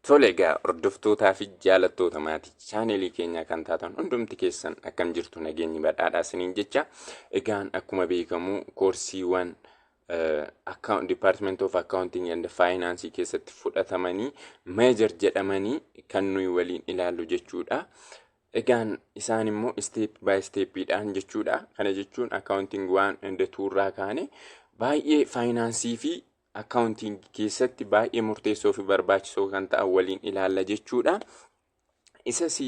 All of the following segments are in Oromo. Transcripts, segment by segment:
Tole egaa, hordoftootaa fi jaalattoota maatii chaanelii keenyaa kan taatan hundumti keessan, akkam jirtu? Nageenyi badhaadhaa isiniin jecha. Egaan akkuma beekamu koorsiiwwan Department of Accounting and Finance keessatti fudhatamanii major jedhamanii kan nuyi waliin ilaallu jechuudha. Egaan isaan immoo step by stepiidhaan jechuudha. Kana jechuun accounting one and two irraa kaane baay'ee faayinaansii fi accounting keessatti baay'ee murteessoo fi barbaachisoo kan ta'an waliin ilaalla jechuudha. Isas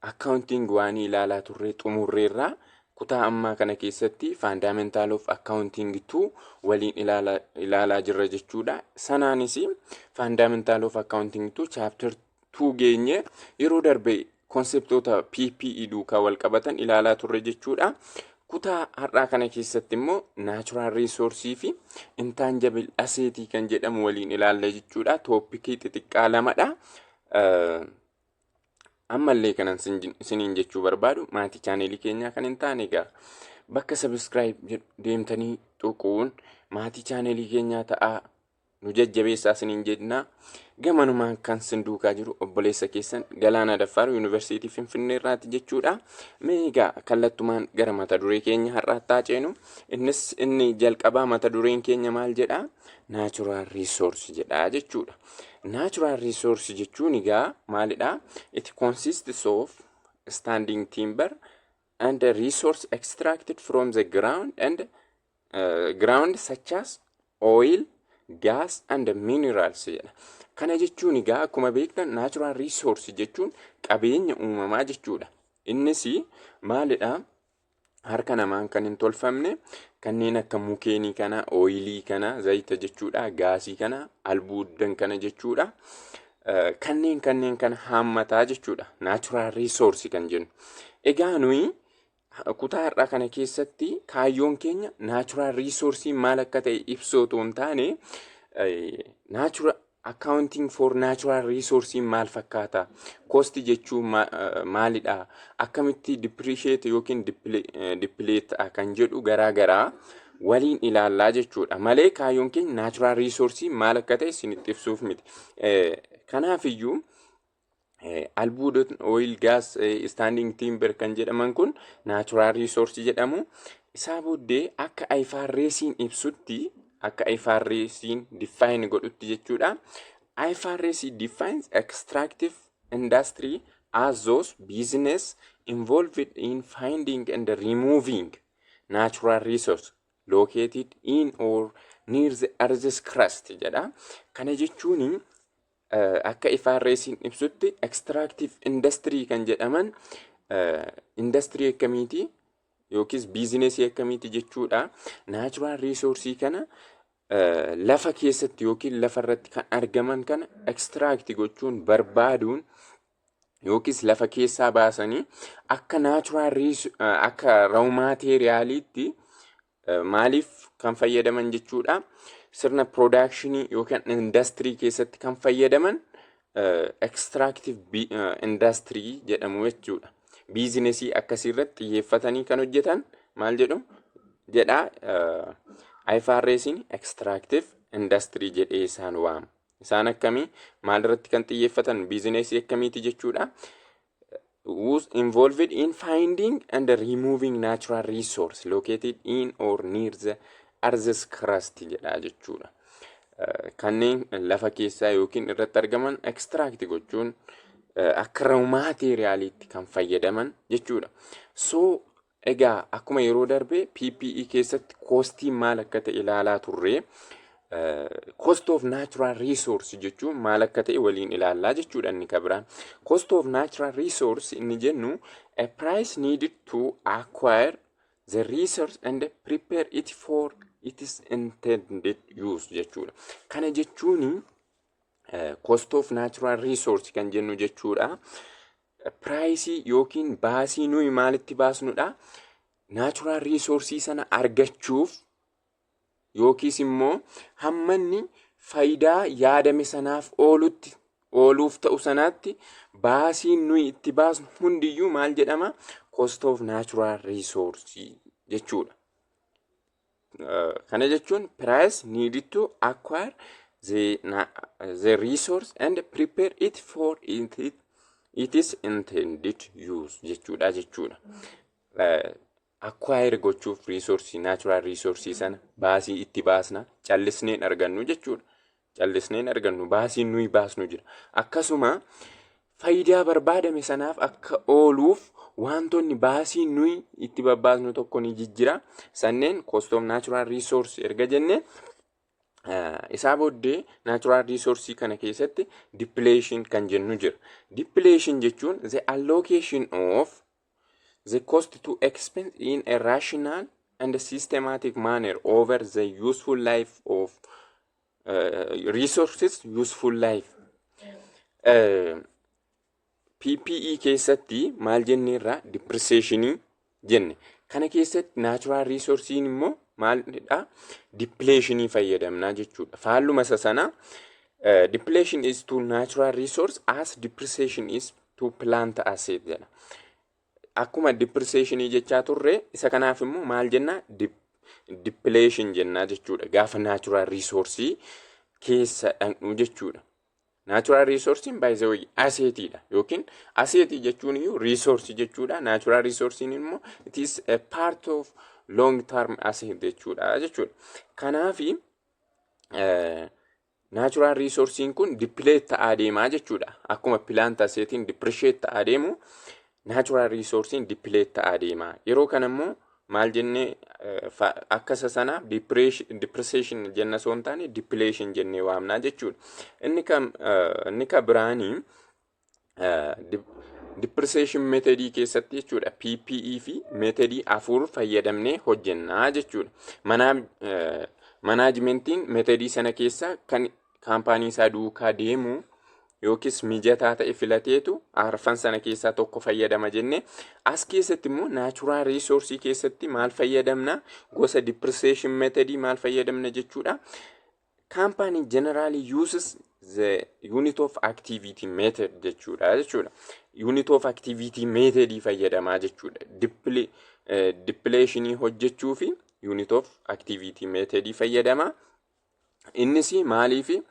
accounting one ilaalaa turre xumurreerraa, kutaa ammaa kana keessatti fundamental of accounting 2 waliin ilaalaa jirra jechuudha. Sanaanis fundamental of accounting 2 chapter 2 geenye, yeroo darbe conceptoota PPE duukaa wal qabatan ilaalaa turre jechuudha. Kutaa har'aa kana keessatti immoo natural resource fi intangible asset kan jedhamu waliin ilaalla jechuudha. Topicii xixiqqaa lamadha. Ammallee kanan isiniin jechuu barbaadu, maatii chaanelii keenyaa kan hin taane egaa bakka subscribe deemtanii tuquun maatii chaanelii keenyaa ta'aa, nu jajjabeessaa isiniin jenna. Gamanumaan kan sin duukaa jiru obboleessa keessan Galaanaa Daffaaru, Yuunivarsiitii Finfinnee irraati jechuudha. Mee egaa kallattumaan gara mata duree keenya har'aatti haa ceenu. Innis inni jalqabaa mata dureen keenya maal jedhaa? Natural resource jedhaa jechuudha. Natural resource jechuun egaa maalidhaa? It consists of standing timber and a resource extracted from the ground and ground such as oil, gas and minerals jedha. Kana jechuun egaa akkuma beektan natural resource jechuun qabeenya uumamaa jechuudha. Innis maalidha? Harka namaan kan hin tolfamne kanneen akka mukeenii kana, oilii kana, zayita jechuudha, gaasii kana, albuudan kana jechuudha. Kanneen kana haammataa jechuudha. Natural resource kan jennu. Egaa nuyi kutaa har'aa kana keessatti kaayyoon keenya natural resource maal akka ta'e ibsuu otoo hin taane, natural accounting for natural resource maal fakkaata? Cost jechuun maalidha? Akkamitti depreciate yookiin deplete ta'a kan jedhu garaa garaa waliin ilaallaa jechuudha. Malee kaayyoon keenya natural resource maal akka ta'e isinitti ibsuuf miti. Kanaafiyyuu albuudota, oil, gas, standing timber kan jedhaman kun natural resource jedhamu. Isaa booddee akka IFRS'n ibsutti, akka IFRS'n define godhutti jechuudha. IFRS defines extractive industry as those business involved in finding and removing natural resource located in or near the earth's crust jedha. Kana jechuun akka IFRS'n ibsutti extractive industry kan jedhaman industry akkamiiti yookiis businessii akkamiiti jechuudha? Natural resource kana lafa keessatti yookiin lafa irratti kan argaman kana extract gochuun, barbaaduun, yookiis lafa keessaa baasanii akka natural akka raw materialiitti maaliif kan fayyadaman jechuudha. Sirna productionii yookiin industirii keessatti kan fayyadaman extractive industry jedhamu jechuudha. Businessii akkasii irratti xiyyeeffatanii kan hojjetan maal jedhu jedha? IFRS'n extractive industry jedhee isaan waama. Isaan akkamii, maal irratti kan xiyyeeffatan, businessii akkamiiti jechuudha? Was involved in finding and removing natural resource located in or near the earth's crust jedha jechuudha. Kanneen lafa keessaa yookiin irratti argaman extract gochuun akka raw materialiitti kan fayyadaman jechuudha. So egaa akkuma yeroo darbe PPE keessatti costiin maal akka ta'e ilaalaa turre, cost of natural resource jechuun maal akka ta'e waliin ilaallaa jechuudha inni kabiraan. Cost of natural resource inni jennu a price needed to acquire the resource and prepare it for its intended use jechuudha. Kana jechuun cost of natural resource kan jennu jechuudha. Priceii yookiin baasii nuyi maalitti baasnudha? Natural resource sana argachuuf yookiis immoo hammanni faayidaa yaadame sanaaf oolutti ooluuf ta'u sanaatti baasiin nuyi itti baasnu hundiyyuu maal jedhama? Cost of natural resource jechuudha. Kana jechuun price needed to acquire the resource and prepare it for it is intended use jechuudha. Acquire gochuuf resource, natural resource sana baasii itti baasna, callisneen argannu jechuudha. Callisneen argannu, baasiin nuyi baasnu jira. Akkasuma faayidaa barbaadame sanaaf akka ooluuf wantoonni baasii nuyi itti babbaasnu tokko ni jijjira. Sanneen cost of natural resource erga jenne, isaa booddee natural resource kana keessatti depletion kan jennu jira. Depletion jechuun the allocation of the cost to expense in a rational and systematic manner over the useful life of resources, useful life. PPE keessatti maal jenneerra? Depreciationii jenne. Kana keessatti natural resourcein immoo maalidha? Depletionii fayyadamnaa jechuudha. Faalluma isa sana, depletion is to natural resource as depreciation is to plant asset jedha. Akkuma depreciationii jechaa turre, isa kanaaf immoo maal jennaa? Depletion jennaa jechuudha. Gaafa natural resource keessa dhaqnu jechuudha. Natural resourcein, by the way, assetiidha, yookiin assetii jechuun iyyuu resource jechuudha. Natural resourcein immoo it is a part of long term asset jechuudha. Kanaafi natural resourcein kun deplete ta'aa deemaa jechuudha. Akkuma plant assetiin depreciate ta'aa deemu, natural resourcein deplete ta'aa deema. Yeroo kana immoo maal jennee, akka isa sanaaf depreciation jenna osoo hin taane depletion jennee waamnaa jechuudha. Inni kan biraanii depreciation methodii keessatti jechuudha, PPE fi methodii afur fayyadamnee hojjennaa jechuudha. Managementiin methodii sana keessa kan kaampaanii isaa duukaa deemu yookiis mijataa ta'e filateetu arfan sana keessaa tokko fayyadama jenne. As keessatti immoo natural resourceii keessatti maal fayyadamna? Gosa depreciation methodii maal fayyadamna jechuudha? Company generally uses the unit of activity method jechuudha. Unit of activity methodii fayyadamaa jechuudha. Depletionii hojjechuu fi unit of activity methodii fayyadama. Innis maaliifi?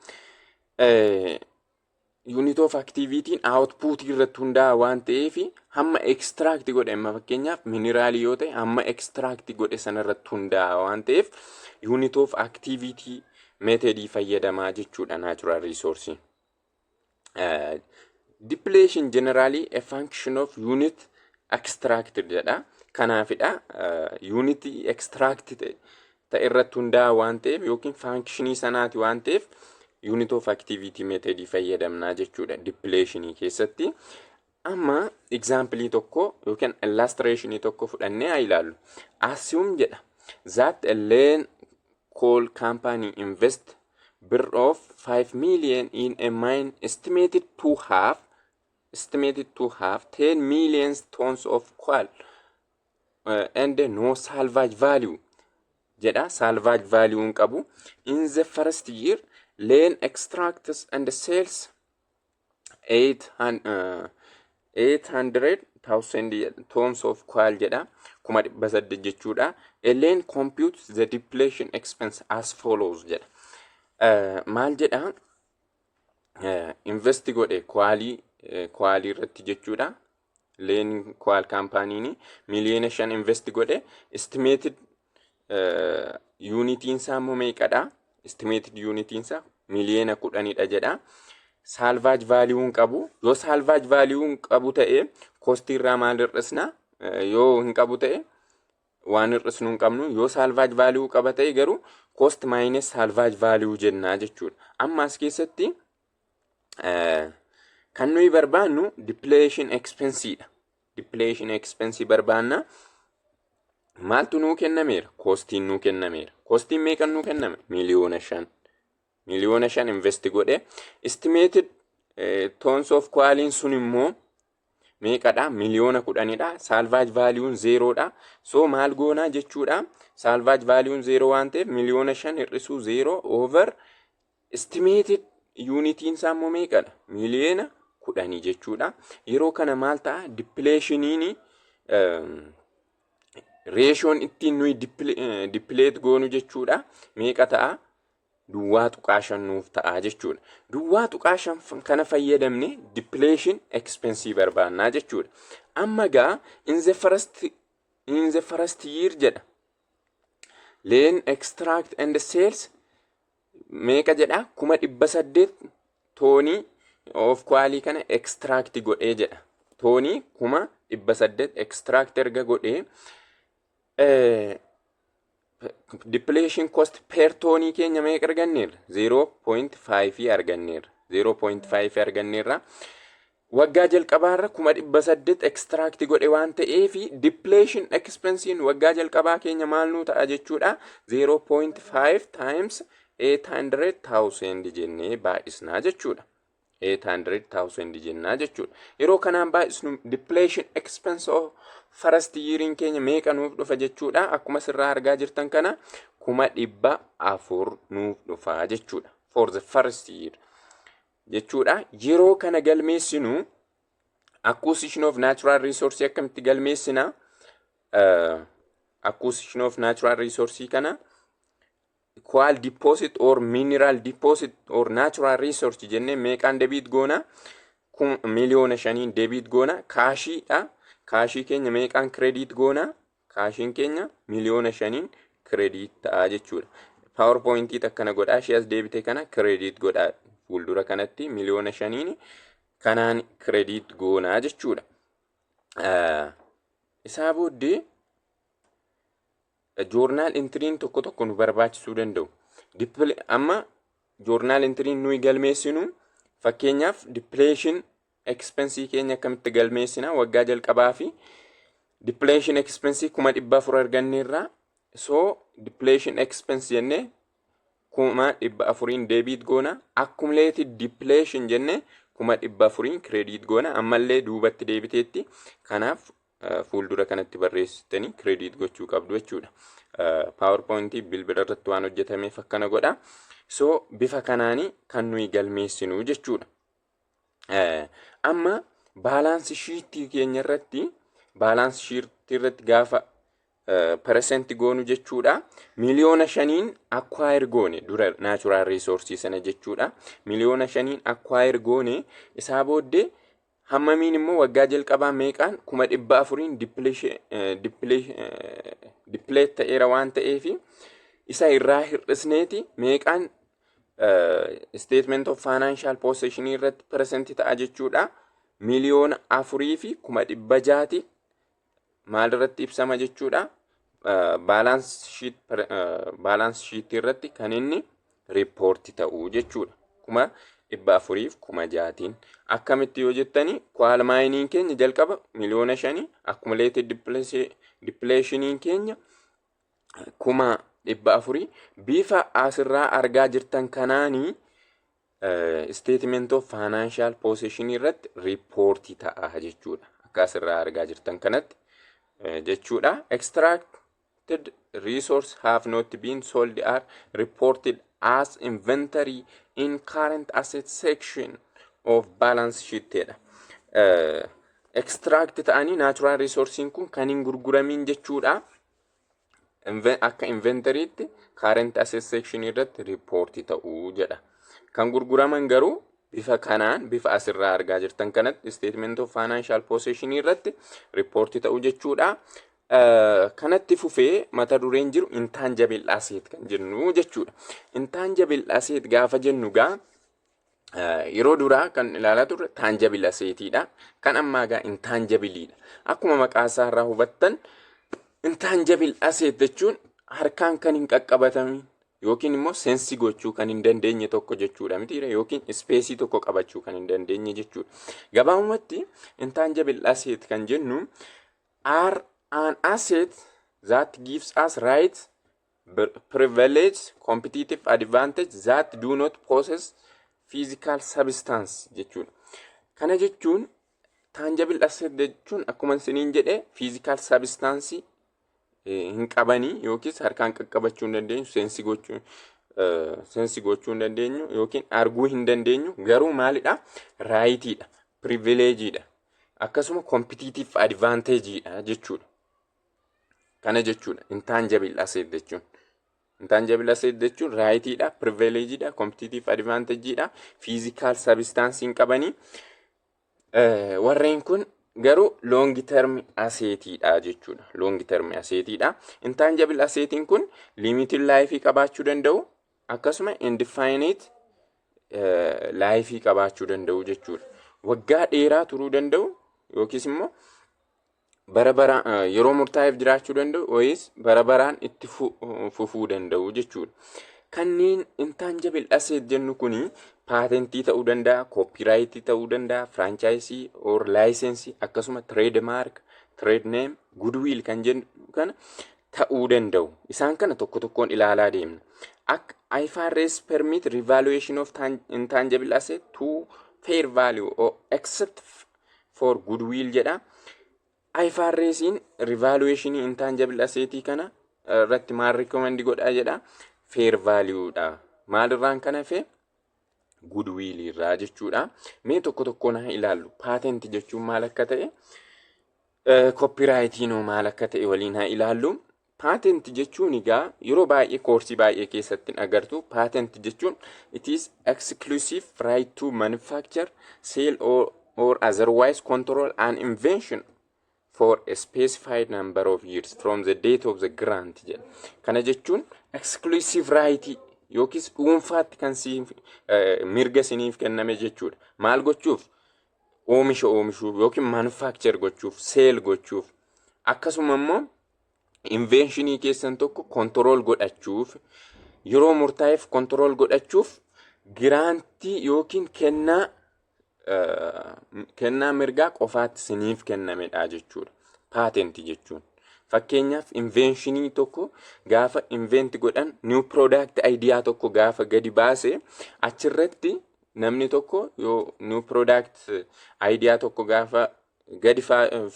Unit of activity'n output irratti hundaa'a waan ta'eef, hamma extract godhe, amma fakkeenyaaf mineraalii yoo ta'e, hamma extract godhe sanarratti hundaa'a waan ta'eef unit of activity methodii fayyadamaa jechuudha natural resource. Depletion generally a function of unit extracted jedha. Kanaafidha, unit extract ta'e irratti hundaa'a waan ta'eef yookiin functionii sanaati waan ta'eef unit of activity method fayyadamnaa jechuudha depletionii keessatti. Amma example tokko yookiin illustrationii tokko fudhannee haa ilaallu. Assume jedha that a Lane Coal Company invest birr of 5 million in a mine estimated to have 10 million tons of coal and no salvage value jedha. Salvage value hin qabu. In the first year, Lane extracts and sells 800,000 tons of coal jedha, 800,000 jechuudha. Lane computes the depletion expense as follows jedha. Maal jedha? Invest godhe coalii irratti jechuudha. Lane Coal Companyn 5 miliyoona invest godhe. Estimated unitiin isaa immoo meeqadha? Estimated unitiin isaa 10 miliyoonadha jedha. Salvage value hin qabu. Yoo salvage value hin qabu ta'e, costii irraa maal hir'isna? Yoo hin qabu ta'e, waan hir'isnu hin qabnu. Yoo salvage value qaba ta'e garuu cost minus salvage value jennaa jechuudha. Amma as keessatti kan nuyi barbaannu depletion expense dha. Depletion expense barbaanna. Maaltu nuu kennameera? Costiin nuu kennameera. Costiin meeqan nuu kenname? 5 miliyoona. 5 miliyoona invest godhe. Estimated tons of coaliin sun immoo meeqadha? 10 miliyoonadha. Salvage valueun zerodha. So maal goonaa jechuudha? Salvage valueun zero waan ta'eef 5 miliyoona hir'isuu zero over estimated unitiin isaa immoo meeqadha? 10 miliyoona jechuudha. Yeroo kana maal ta'a? Depletioniin, ratioon ittiin nuyi deplete goonu jechuudha. Meeqa ta'a? 0.5 nuuf ta'a jechuudha. 0.5 kana fayyadamne depletion expense barbaannaa jechuudha. Amma gaa in the first year jedha. Leen extract and sales meeqa jedha? 800,000 toonii of coalii kana extract godhee jedha. Toonii 800,000 extract erga godhee, depletion cost per toonii keenya meeqa arganneerra? 0.5 arganneerra. 0.5 arganneerra. Waggaa jalqabaarra 800,000 extract godhe waan ta'eefi, depletion expensiin waggaa jalqabaa keenya maal nuu ta'a jechuudha? 0.5 times 800,000 jennee baay'isnaa jechuudha. 800,000 jennaa jechuudha. Yeroo kanaan baay'isnu depletion expense of first yeariin keenya meeqa nuuf dhufa jechuudha? Akkuma sirraa argaa jirtan kana 400,000 nuuf dhufa jechuudha. For the first year jechuudha. Yeroo kana galmeessinu acquisition of natural resource akkamitti galmeessina? Acquisition of natural resource kana coal deposit or mineral deposit or natural resource jennee meeqaan debit goona? 5,000,000n debit goona. Cashiidha. Cashii keenya meeqaan credit goona? Cashiin keenya 5,000,000n credit ta'a jechuudha. PowerPointii akkana godhaa, ishee as deebite kana credit godhaa, fuuldura kanatti 5,000,000n kanaan credit goonaa jechuudha. Isaa booddee journal entryiin tokko tokko nu barbaachisuu danda'u. Amma journal entryiin nuyi galmeessinu, fakkeenyaaf, depletion expensii keenya akkamitti galmeessina? Waggaa jalqabaa fi depletion expensii 400,000 arganneerra. So depletion expense jennee 400,000n debit goona. Accumulated depletion jennee 400,000n credit goona. Ammallee duubatti deebiteetti, kanaaf fuuldura kanatti barreessitanii credit gochuu qabdu jechuudha. PowerPointii bilbila irratti waan hojjetameef akkana godha. So bifa kanaanii kan nuyi galmeessinu jechuudha. Amma balance sheetii keenya irratti, balance sheetii irratti gaafa present goonu jechuudha. 5,000,000n acquire goone dura natural resource sana jechuudha. 5,000,000n acquire goone. Isaa booddee hammamiin immoo waggaa jalqabaa meeqaan? 400,000n deplete ta'eera waan ta'eefi, isa irraa hir'isneeti meeqaan statement of financial position irratti present ta'a jechuudha? 4,600,000ti maal irratti ibsama jechuudha? Balance sheet irratti kan inni report ta'u jechuudha. 406,000n akkamitti yoo jettani, coal mineiin keenya jalqaba 5,000,000, accumulated depletioniin keenya 400,000, bifa asirraa argaa jirtan kanaanii statement of financial position irratti report ta'a jechuudha. Akka asirraa argaa jirtan kanatti jechuudha. Extracted resource have not been sold are reported as inventory in current asset section of balance sheet jedha. Extract ta'anii natural resourcein kun kan hin gurguramiin jechuudha. Akka inventorytti current asset section irratti report ta'uu jedha. Kan gurguraman garuu bifa kanaan, bifa asirraa argaa jirtan kanatti statement of financial position irratti report ta'uu jechuudha. Kanatti fufee mata dureen jiru intangible asset kan jennu jechuudha. Intangible asset gaafa jennu gaa, yeroo duraa kan ilaalaa turre tangible assetiidha. Kan ammaa gaa intangibleiidha. Akkuma maqaa isaa irraa hubattan, intangible asset jechuun harkaan kan hin qaqqabatamin yookiin immoo sense gochuu kan hin dandeenye tokko jechuudha mitiidha, yookiin spaceii tokko qabachuu kan hin dandeenye jechuudha. Gabaabumatti intangible asset kan jennu are an asset that gives us right, privilege, competitive advantage that do not possess physical substance jechuudha. Kana jechuun tangible asset jechuun akkuma isiniin jedhe physical substance hin qabanii yookiis harkaan qaqqabachuu hin dandeenyu, sense gochuu hin dandeenyu yookiin arguu hin dandeenyu, garuu maalidha? Rightiidha, privilegeiidha, akkasuma competitive advantageidha jechuudha. Kana jechuudha intangible asset jechuun. Intangible asset jechuun rightiidha, privilegeiidha, competitive advantageidha, physical substance hin qabanii. Warreen kun garuu long term assetiidha jechuudha. Long term assetiidha. Intangible assetiin kun limited life qabaachuu danda'u, akkasuma indefinite life qabaachuu danda'u jechuudha. Waggaa dheeraa turuu danda'u yookiis immoo bara bara yeroo murtaa'eef jiraachuu danda'u yookiis bara baraan itti fufuu danda'u jechuudha. Kanneen intangible asset jennu kuni patentii ta'uu danda'a, copyrightii ta'uu danda'a, franchiseii or licenseii, akkasuma trade mark, trade name, goodwill kan jennu kana ta'uu danda'u. Isaan kana tokko tokkoon ilaalaa deemna. Akka IFRS permit revaluation of intangible asset to fair value or except for goodwill jedha. IFRSin revaluation intangible assetii kana irratti maal recommend godha jedha? Fair value dha. Maalirraan kan hafe? Goodwill irraa jechuudha. Mee tokko tokkoon haa ilaallu. Patent jechuun maal akka ta'e, copyrightiin maal akka ta'e waliin haa ilaallu. Patent jechuun egaa yeroo baay'ee koorsii baay'ee keessatti hin agartu. Patent jechuun it is exclusive right to manufacture, sell or otherwise control an invention for a specified number of years from the date of the grant jedha. Kana jechuun exclusive right yookiis dhuunfaatti kan siif mirga siniif kenname jechuudha. Maal gochuuf? Oomisha oomishuuf yookiin manufacture gochuuf, sell gochuuf, akkasuma immoo inventionii keessan tokko control godhachuuf, yeroo murtaa'eef control godhachuuf grantii yookiin kennaa mirgaa qofaatti siniif kennamedha jechuudha. Patentii jechuun. Fakkeenyaaf, inventionii tokko gaafa invent godhan, new product idea tokko gaafa gadi baase, achirratti namni tokko yoo new product idea tokko gaafa gadi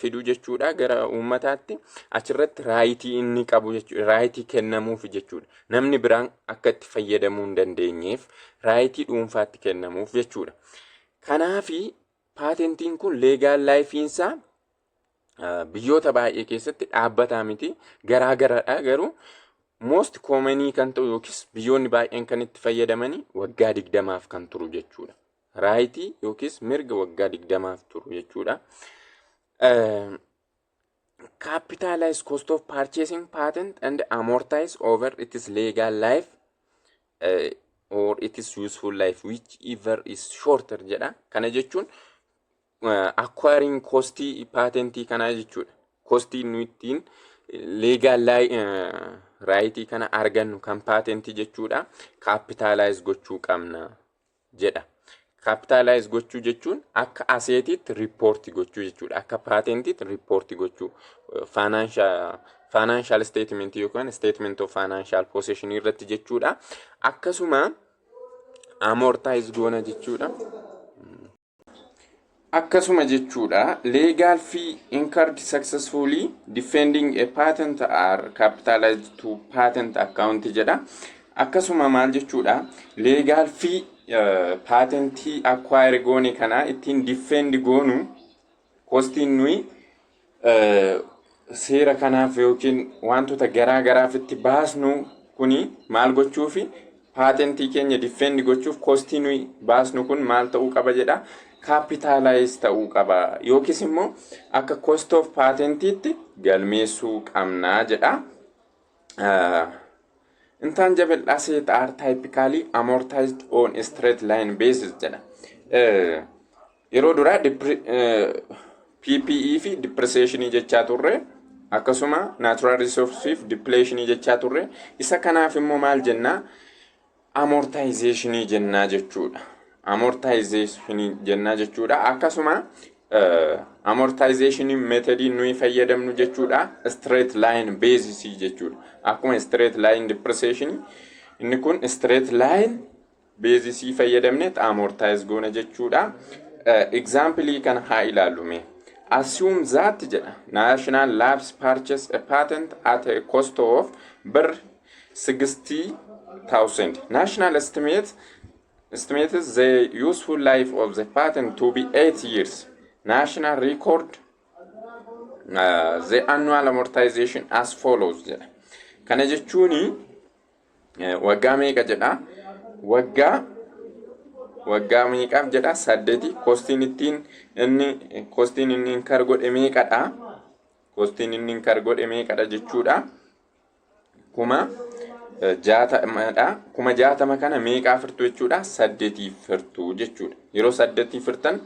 fiduu jechuudha gara uummataatti, achirratti rightii inni qabu jechuudha, rightii kennamuuf jechuudha. Namni biraan akka itti fayyadamuu hin dandeenyeef rightii dhuunfaatti kennamuuf jechuudha. Kanaafi patentiin kun legal lifeiinsaa biyyoota baay'ee keessatti dhaabbataa miti, garaa garadha. Garuu most commonii kan ta'u yookiis biyyoonni baay'een kan itti fayyadamanii waggaa 20f kan turu jechuudha. Rightii yookiis mirga waggaa 20f turu jechuudha. Capitalize cost of purchasing patent and amortize over its legal life or its useful life, whichever is shorter jedha. Kana jechuun acquiring costii patentii kanaa jechuudha. Costii nu ittiin legal rightii kana argannu kan patentii jechuudha. Capitalize gochuu qabna jedha. Capitalize gochuu jechuun akka assetiitti report gochuu jechuudha. Akka patentiitti report gochuu financial statement yookaan statement of financial position irratti jechuudha. Akkasuma amortize goona jechuudha. Akkasuma jechuudha, legal fee incurred successfully defending a patent are capitalized to patent account jedha. Akkasuma maal jechuudha? Legal fee patentii acquire goone kana ittiin defend goonu, costiin nuyi seera kanaaf yookiin wantoota garaa garaaf itti baasnu kuni maal gochuufi? Patentii keenya defend gochuuf costii nuyi baasnu kun maal ta'uu qaba jedha? Capitalize ta'uu qaba yookiis immoo akka cost of patentiitti galmeessuu qabnaa jedha. Intangible assets are typically amortized on a straight line basis jedha. Yeroo duraa PPE fi depreciation jechaa turre, akkasuma natural resource fi depletion jechaa turre. Isa kanaaf immoo maal jennaa? Amortization jennaa jechuudha. Amortization jennaa jechuudha. Akkasuma amortization method nuyi fayyadamnu jechuudha straight line basis jechuudha. Akkuma straight line depreciation, inni kun straight line basis fayyadamne amortize goona jechuudha. Example kana haa ilaallu mee. Assume that jedha, National Labs purchase a patent at a cost of birr 60,000. National estimates the useful life of the patent to be 8 years. National record the annual amortization as follows jedha. Kana jechuuni Waggaa meeqa jedha? Waggaa meeqaaf jedha? Saddeeti. Costiin inni incur godhe meeqadha? Costiin inni incur godhe meeqadha jechuudha? 60,000dha. 60,000 kana meeqaaf hirtu jechuudha? Saddeetiif hirtu jechuudha. Yeroo saddeetiif hirtan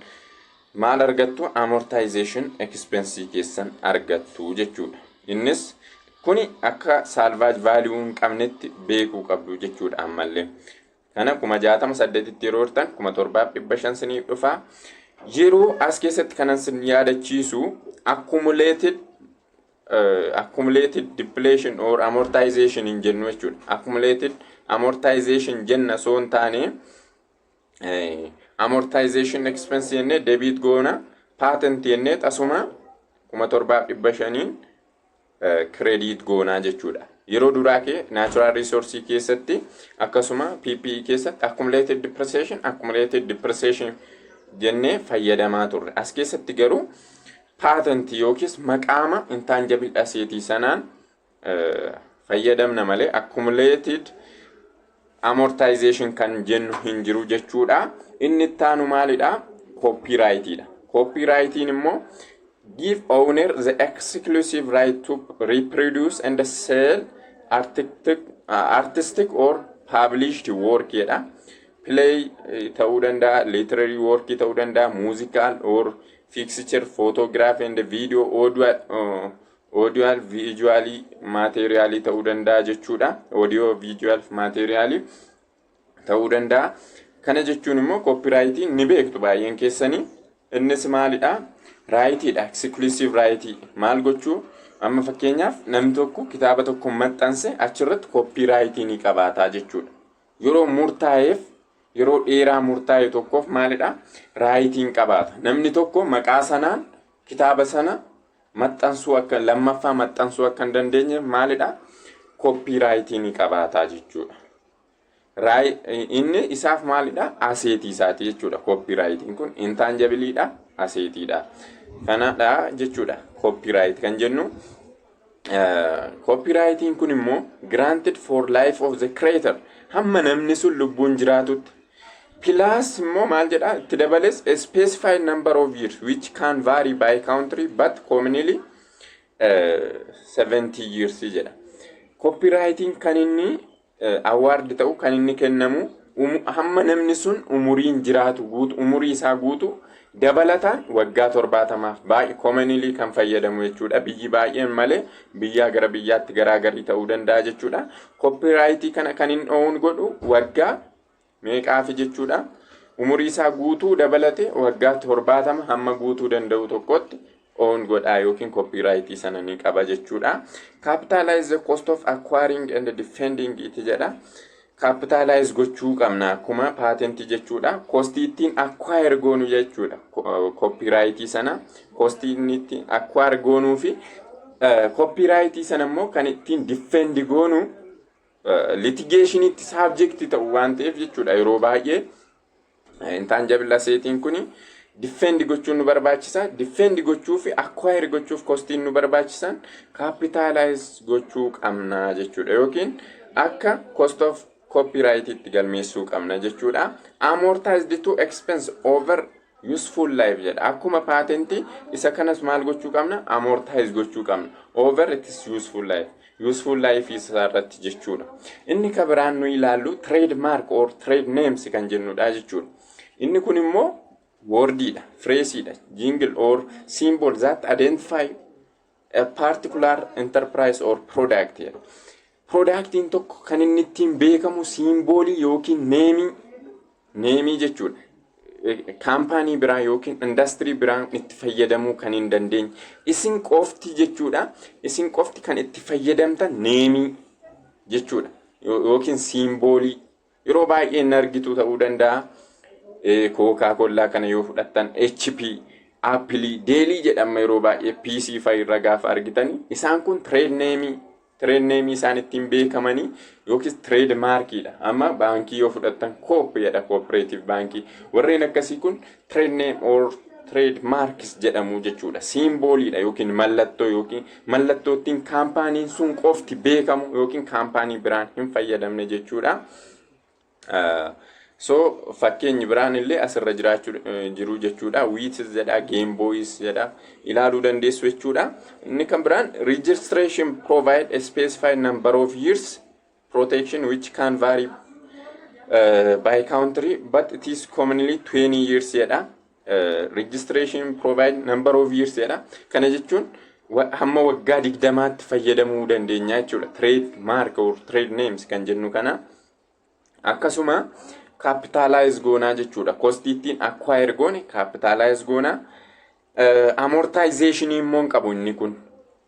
maal argattu? Amortization expense keessan argattu jechuudha. Innis kuni akka salvage value hin qabnetti beekuu qabdu jechuudha ammallee. Kana 60,000 saddeetitti yeroo hirtan 7,500 siniif dhufa. Yeroo as keessatti kanan sin yaadachiisu, accumulated depletion or amortization hin jennu jechuudha. Accumulated amortization jenna soo hin taane, amortization expense jennee debit goona, patent jennee asuma 7,500n credit goonaa jechuudha. Yeroo duraa kee natural resource keessatti akkasuma PPE keessatti accumulated depreciation jennee fayyadamaa turre. As keessatti garuu patent yookiis maqaama intangible asset sanaan fayyadamna malee accumulated amortization kan jennu hin jiru jechuudha. Inni ittaanu maalidha? Copyrightiidha. Copyrightiin immoo give owner the exclusive right to reproduce and sell artistic or published work jedha. Play ta'uu danda'a, literary work ta'uu danda'a, musical or picture, photography and video, audio visually material ta'uu danda'a jechuudha. Audio visual material ta'uu danda'a. Kana jechuun immoo copyrightiin ni beektu baay'een keessanii. Innis maalidha? Rightiidha. Exclusive rightii. Maal gochuu? Amma fakkeenyaaf namni tokko kitaaba tokko maxxanse, achirratti copyrightii ni qabaataa jechuudha. Yeroo murtaa'eef, yeroo dheeraa murtaa'e tokkoof maalidha? Rightiin qabaata. Namni tokko maqaa sanaan kitaaba sana maxxansuu akka lammaffaa maxxansuu akka hin dandeenye maalidha? Copyrightii ni qabaataa jechuudha. Inni isaaf maalidha? Assetii isaati jechuudha. Copyrightiin kun intangibleiidha, assetiidha. Kanadha jechuudha. Copyright kan jennu. Copyrightiin kun immoo granted for life of the creator, hamma namni sun lubbuun jiraatutti. Plus immoo maal jedha itti dabales? A specified number of years which can vary by country but commonly 70 years jedha. Copyrightiin kan inni award ta'u, kan inni kennamu hamma namni sun umuriin jiraatu guutu, umurii isaa guutu dabalataan waggaa 70f baay'ee commonly kan fayyadamu jechuudha. Biyyi baay'een malee biyyaa gara biyyaatti garaagarii ta'uu danda'a jechuudha. Copyrightii kana kan inni own godhu waggaa meeqaafi jechuudha? Umurii isaa guutuu dabalate waggaa 70 hamma guutuu danda'u tokkotti own godhaa yookiin copyrightii sana ni qaba jechuudha. Capitalize the cost of acquiring and defending it jedha. Capitalize gochuu qabna akkuma patentii jechuudha. Costii ittiin acquire goonu jechuudha. Copyrightii sana costii inni ittiin acquire goonuu fi copyrightii sana immoo kan ittiin defend goonu litigationitti subject ta'u waan ta'eef jechuudha. Yeroo baay'ee intangible assetiin kuni defend gochuun nu barbaachisa. Defend gochuu fi acquire gochuuf costiin nu barbaachisan capitalize gochuu qabna jechuudha. Yookiin akka cost of copyright itti galmeessuu qabna jechuudha. Amortized to expense over useful life jedha. Akkuma patentii isa kanas maal gochuu qabna? Amortize gochuu qabna. Over its useful life. Useful life isaa irratti jechuudha. Inni ka biraan nu ilaallu trade mark or trade names kan jennudha jechuudha. Inni kun immoo wordiidha, phraseiidha, jingle or symbol that identify a particular enterprise or product jedha. Productiin tokko kan inni ittiin beekamu symbolii yookiin nameii jechuudha. Companyii biraa yookiin industirii biraa itti fayyadamuu kan hin dandeenye. Isin qofti jechuudha. Isin qofti kan itti fayyadamtan nameii jechuudha. Yookiin symbolii. Yeroo baay'ee hin argitu ta'uu danda'a. Coca Cola kana yoo fudhattan, HP, Appleii, Dellii jedhama yeroo baay'ee PC fa'a irra gaafa argitani. Isaan kun trade nameii isaan ittiin beekamanii yookiis trade markiidha. Amma baankii yoo fudhattan Coop jedha, Cooperative Baankii. Warreen akkasii kun trade name or Trade marks jedhamu jechuudha. Symboliidha yookiin mallattoo, yookiin mallattoo ittiin kaampaaniin sun qofti beekamu yookiin kaampaanii biraan hin fayyadamne jechuudha. So fakkeenyi biraan illee asirra jiraachuu jiru jechuudha. Wheaties jedha, Game Boys jedha, ilaaluu dandeessu jechuudha. Inni kan biraan registration provide a specified number of years protection which can vary by country, but it is commonly 20 years jedha. Registration provide number of years jedha. Kana jechuun hamma waggaa 20tti fayyadamuu dandeenya jechuudha. Trade mark or trade names kan jennu kana. Akkasuma capitalize goonaa jechuudha. Costii ittiin acquire goone capitalize goonaa. Amortization immoo hin qabu inni kun.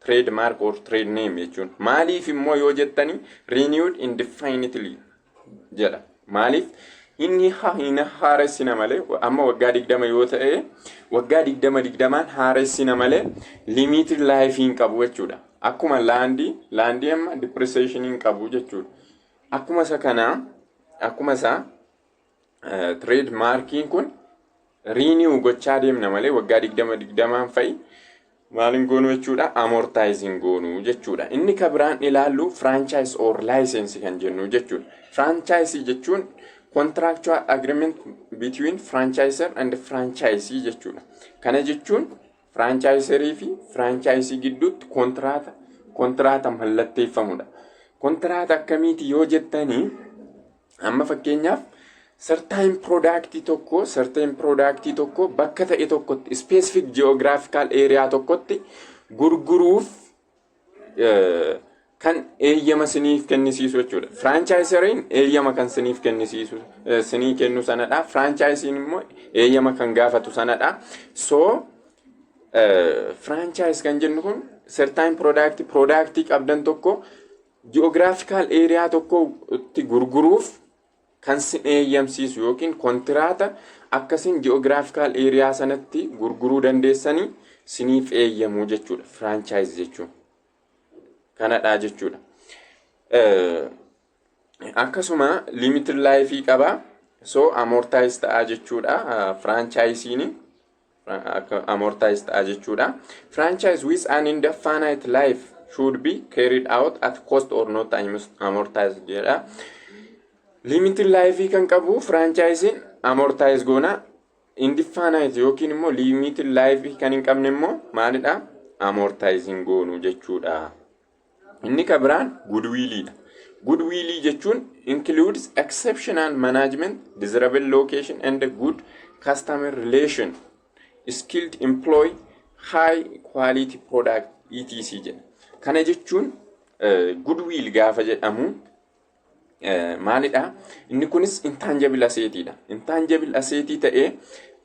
Trade mark or trade name jechuun. Maaliif immoo yoo jettani, renewed indefinitely jedha. Maaliif inni hin haaressina malee, amma waggaa 20 yoo ta'e, waggaa 20 20n haaressina malee limited life hin qabu jechuudha. Akkuma landii amma depreciation hin qabu jechuudha. Akkuma isa kanaa, akkuma isaa trade markiin kun renew gochaa deemna malee waggaa 20 20n fa'i maalin goonu jechuudha? Amortizing goonu jechuudha. Inni ka biraan ilaallu franchise or license kan jennu jechuudha. Franchise jechuun contractual agreement between franchiser and franchisee jechuudha. Kana jechuun franchiserii fi franchisee gidduutti kontraata mallatteeffamudha. Kontraata akkamiiti yoo jettanii, amma fakkeenyaaf certain product tokko bakka ta'e tokkotti, specific geographical area tokkotti gurguruuf kan eeyyama siniif kennisiisu jechuudha. Franchiseriin eeyyama kan siniif kennisiisu, sinii kennu sanadha. Franchiseen immoo eeyyama kan gaafatu sanadha. So franchise kan jennu kun certain product qabdan tokko geographical area tokkotti gurguruuf kan sin eeyyamsiisu yookiin kontiraata akkasiin geographical area sanatti gurguruu dandeessanii siniif eeyyamuu jechuudha. Franchise jechuun kanadha jechuudha. Akkasuma limited life qaba. So amortize ta'a jechuudha. Franchiseiin amortize ta'a jechuudha. Franchise with an indefinite life should be carried out at cost or not amortized jedha. Limited life kan qabu franchiseiin amortize goona. Indefinite yookiin immoo limited life kan hin qabne immoo maalidha? Amortizing goonu jechuudha. Inni kan biraan goodwilliidha. Goodwillii jechuun includes exceptional management, desirable location and good customer relation, skilled employee, high quality product, etc jedha. Kana jechuun goodwill gaafa jedhamu maalidha? Inni kunis intangible assetiidha. Intangible assetii ta'ee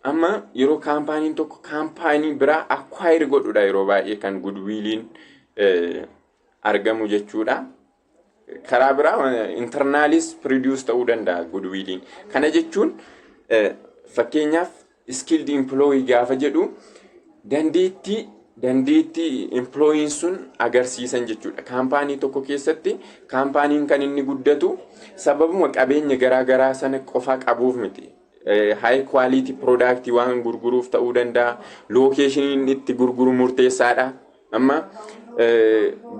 amma yeroo kaampaaniin tokko kaampaanii biraa acquire godhudha yeroo baay'ee kan goodwilliin argamu jechuudha. Karaa biraa internalis produce ta'uu danda'a goodwilliin. Kana jechuun fakkeenyaaf skilled employee gaafa jedhu dandeettii employeen sun agarsiisan jechuudha. Kaampaanii tokko keessatti kaampaaniin kan inni guddatu sababuma qabeenya garaa garaa sana qofa qabuuf miti. High quality product waan gurguruuf ta'uu danda'a. Locationiin itti gurguru murteessaadha. Amma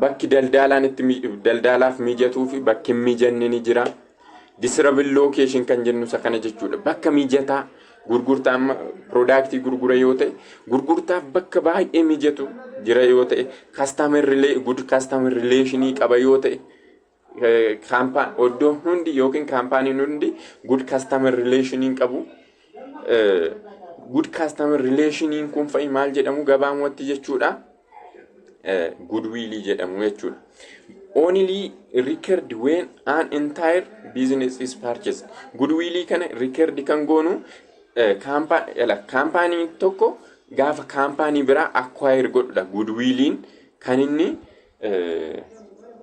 bakki daldalaan itti daldalaaf mijatuu fi bakki hin mijanne ni jira. Desirable location kan jennu isa kana jechuudha. Bakka mijataa gurgurtaa, amma productii gurgura yoo ta'e, gurgurtaaf bakka baay'ee mijatu jira yoo ta'e, customer good customer relationii qaba yoo ta'e, iddoon hundi yookiin kaampaaniin hundi good customer relationii qabu. Good customer relationiin kun fa'i maal jedhamu gabaamatti jechuudha? Goodwillii jedhamu jechuudha. Only record when an entire business is purchased. Goodwillii kana record kan goonu kaampaanii tokko gaafa kaampaanii biraa acquire godhudha. Goodwilliin kan inni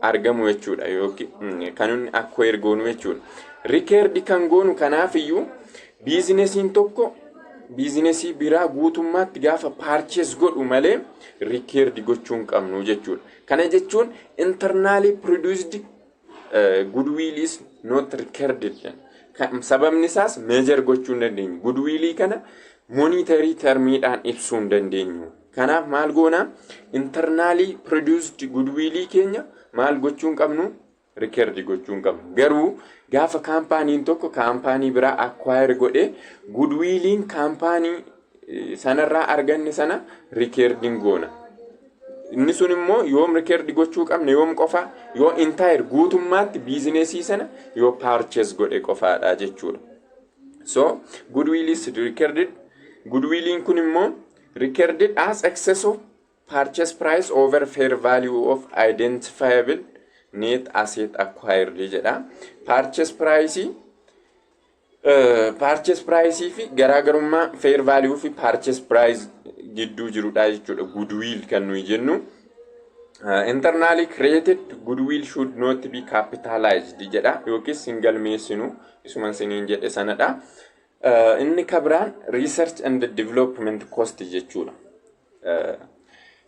argamu jechuudha yookiin kan inni acquire goonu jechuudha. Record kan goonu kanaaf iyyuu businessiin tokko businessii biraa guutummaatti gaafa purchase godhu malee record gochuu hin qabnu jechuudha. Kana jechuun internally produced goodwill is not recorded. Sababni isaas measure gochuu hin dandeenyu. Goodwillii kana monetary termiidhaan ibsuu hin dandeenyu. Kanaaf maal goona? Internally produced goodwillii keenya maal gochuu hin qabnu? Record gochuu hin qabnu. Garuu gaafa kaampaaniin tokko kaampaanii biraa acquire godhe, goodwilliin kaampaanii sanarraa arganne sana recordiin goona. Inni sun immoo yoom record gochuu qabne? Yoom qofa? Yoo entire, guutummaatti businessii sana yoo purchase godhe qofaadha jechuudha. So goodwill is recorded. Goodwilliin kun immoo recorded as excess of purchase price over fair value of identifiable net asset acquired jedha. Purchase price fi garaagarummaa fair value fi purchase price gidduu jirudha jechuudha. Goodwill kan nuyi jennu. Internally created goodwill should not be capitalized jedha, yookiis hin galmeessinu, isuma isiniin jedhe sanadha. Inni kabiraan research and development cost jechuudha.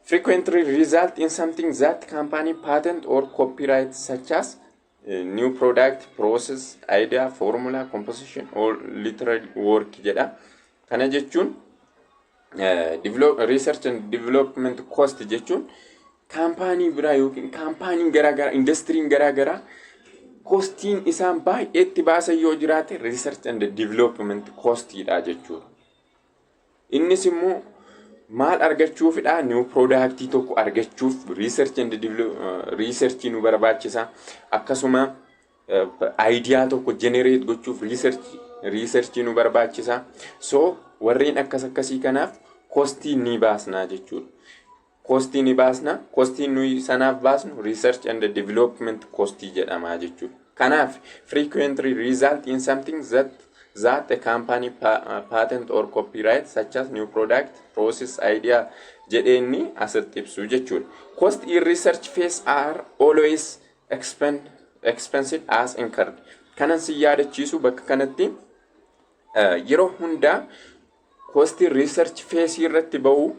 Frequently result in something that company patent or copyright, such as new product, process, idea, formula, composition or literary work jedha. Kana jechuun research and development cost jechuun kaampaanii biraa yookiin kaampaaniin garaagaraa, indastiriin garaagaraa costiin isaan baay'eetti baasan yoo jiraate research and development costiidha jechuudha. Innis immoo maal argachuufidha? New productii tokko argachuuf research and research nu barbaachisa. Akkasuma idea tokko generate gochuuf research nu barbaachisa. So warreen akkas akkasii kanaaf costii ni baasnaa jechuudha. Costii ni baasna. Costiin nuyi sanaaf baasnu research and development costii jedhama jechuudha. Kanaaf frequently result in something that a company patent or copyright, such as new product, process, idea jedheenni asitti ibsu jechuudha. Cost in research phase are always expensed as incurred. Kanan si yaadachiisu bakka kanatti, yeroo hundaa costii research phase irratti ba'u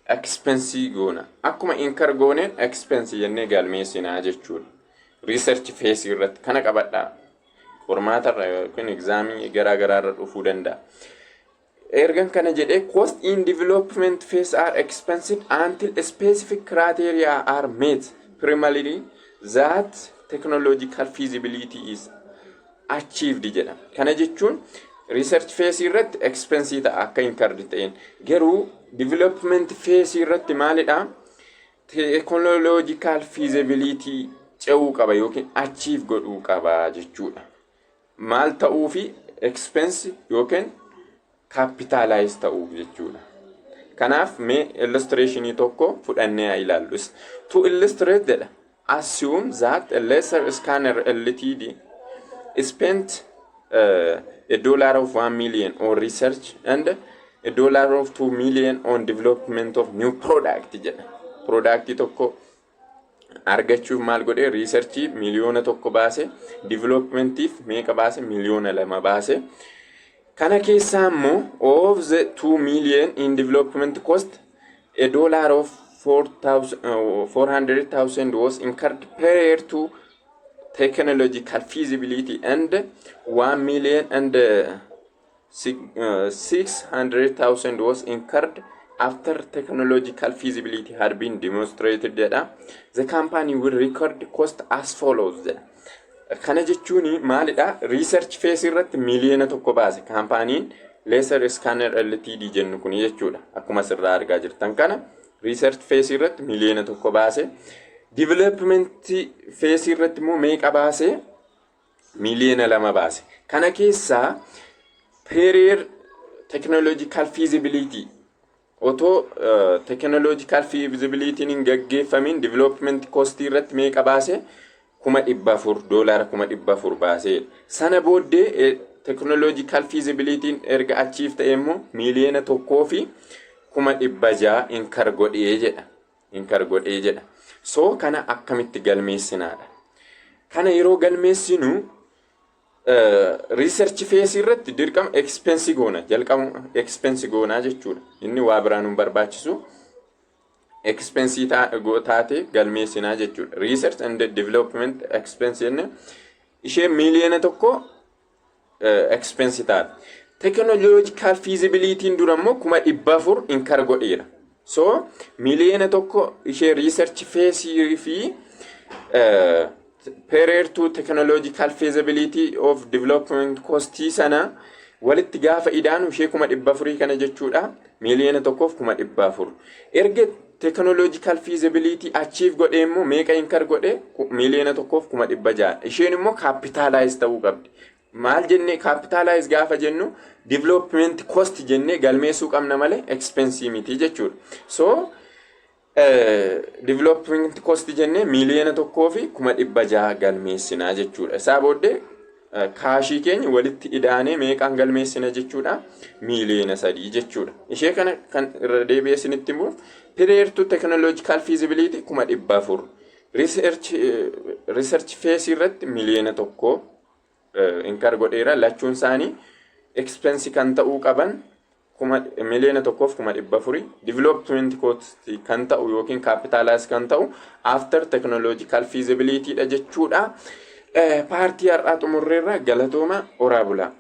expense goona. Akkuma incur gooneen expense jennee galmeessinaa jechuudha. Research phase irratti kana qabadhaa. Qormaatarra yookiin examii garaa garaarra dhufuu danda'a. Ergan kana jedhee, cost in development phase are expensed until specific criteria are met, primarily that technological feasibility is achieved jedha. Kana jechuun research phase irratti expense ta'a akka incurred ta'een. Garuu development phase irratti maalidha? Technological feasibility ce'uu qaba yookiin achieve godhuu qaba jechuudha. Maal ta'uu fi expense yookiin capitalize ta'uuf jechuudha. Kanaaf mee illustrationii tokko fudhannee haa ilaallus. To illustrate jedha. Assume that a Laser Scanner Ltd spent a dollar of 1 million on research and a dollar of 2 million on development of new product jedha. Productii tokko argachuuf maal godhe? Researchii 1 miliyoona baase, developmentiif meeqa baase? 2 miliyoona baase. Kana keessaa immoo of the 2 million in development cost, a dollar of 400,000 was incurred prior to technological feasibility and 1 million and 600,000 was incurred after technological feasibility had been demonstrated jedha. The company will record cost as follows jedha. Kana jechuun maalidha? Research phase irratti 1 miliyoona baase kaampaaniin Laser Scanner Ltd jennu kun jechuudha. Akkuma asirraa argaa jirtan kana research phase irratti 1 miliyoona baase. Development phase irratti immoo meeqa baase? 2 miliyoona baase. Kana keessaa prior technological feasibility, otoo technological feasibility hin gaggeeffamin development cost irratti meeqa baase? 400,000, $400,000 baase. Sana booddee technological feasibility erga achieve ta'e immoo 1,600,000 incur godhee jedha. Incur godhee jedha. So kana akkamitti galmeessinaadha? Kana yeroo galmeessinu research phase irratti dirqama expense goona, jalqaba expense goonaa jechuudha. Inni waa biraa nu barbaachisu, expense taate galmeessinaa jechuudha. Research and development expense jenne ishee 1 miliyoona. expense taate. Technological feasibilityn dura immoo 400,000 incur godheera. So 1 million ishee research phase fi prior to technological feasibility of development cost sana walitti gaafa idaanu ishee 400,000 kana jechuudha. 1,400,000. Erga technological feasibility achieve godhee immoo meeqa incur godhee? 1,600,000. Isheen immoo capitalize ta'uu qabdi. Maal jennee capitalize gaafa jennu? Development cost jennee galmeessuu qabna malee expense miti jechuudha. So development cost jennee 1,600,000 galmeessinaa jechuudha. Isaa booddee cashii keenya walitti idaanee meeqaan galmeessina jechuudha? 3 million jechuudha. Ishee kana kan irra deebi'ee isinitti himuuf, prior to technological feasibility 400,000. Research phase irratti 1 million incur godheera. Lachuun isaanii expense kan ta'uu qaban 1,400,000. Development cost kan ta'u yookiin capitalize kan ta'u after technological feasibility dha jechuudha. Partii har'aa xumurreerra. Galatooma, oraa bulaa.